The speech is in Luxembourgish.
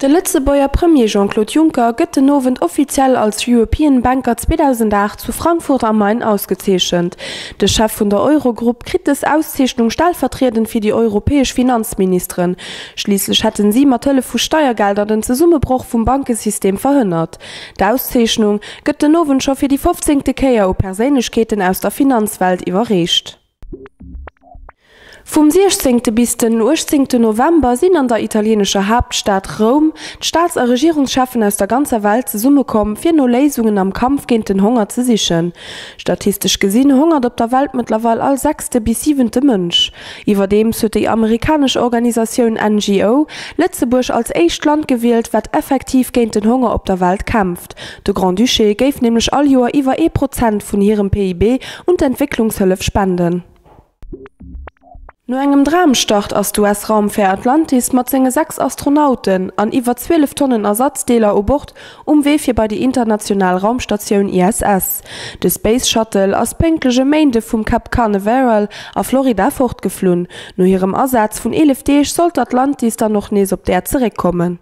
De Lëtzebuerger Premier Jean-Claude Juncker gëtt den Owend offiziell als European Banker 2008 zu Frankfurt am Main ausgezeechent. De Chef vun der Eurogrupp kritt dës Auszeechnung stellvertriedend fir déi europäesch Finanzministeren. Schliisslech hätten si mat Hëllef vu Steiergelder den Zesummebroch vum Bankesystem verhënnert. D'Auszeechnung gëtt den Owend scho fir déi fofzéngte Kéier u Perséinlechkeeten aus der Finanzwelt iwwerreecht. Vum 16. Bis den 18. November sinn an der italieenescher Haaptstad Roum d'Staats a Regierungscheffen aus der ganzer Welt zesummekomm, fir no Léisungen am Kampf géint den Honger ze sichen. Statistesch gesinn hongert op der Welt mëttlerweil all sechste bis siwente Mënsch. Iwwerdeems huet déi amerikanesch Organisatioun NGO Lëtzebuerg als éischt Land gewielt, wat effektiv géint den Honger op der Welt kämpft. De Grand-Duché géif nämlech all Joer iwwer ee Prozent vun hirem PIB un d'Entwécklungshëllef spenden. No engem Dramstart ass d'US-Raumfähr Atlantis mat senge 6 Astronauten an iwwer 12 Tonnen Ersatzdeeler u Bord um Wee fir bei déi international Raumstatioun ISS. De Space Shuttle ass pénktlech e Méinde vum Cap Carnaveral a Florida fortgeflunn. No hirem Asaz vun 11 Deeg soll d'Atlantis dann och nees op d'Äerd zeréckkommen.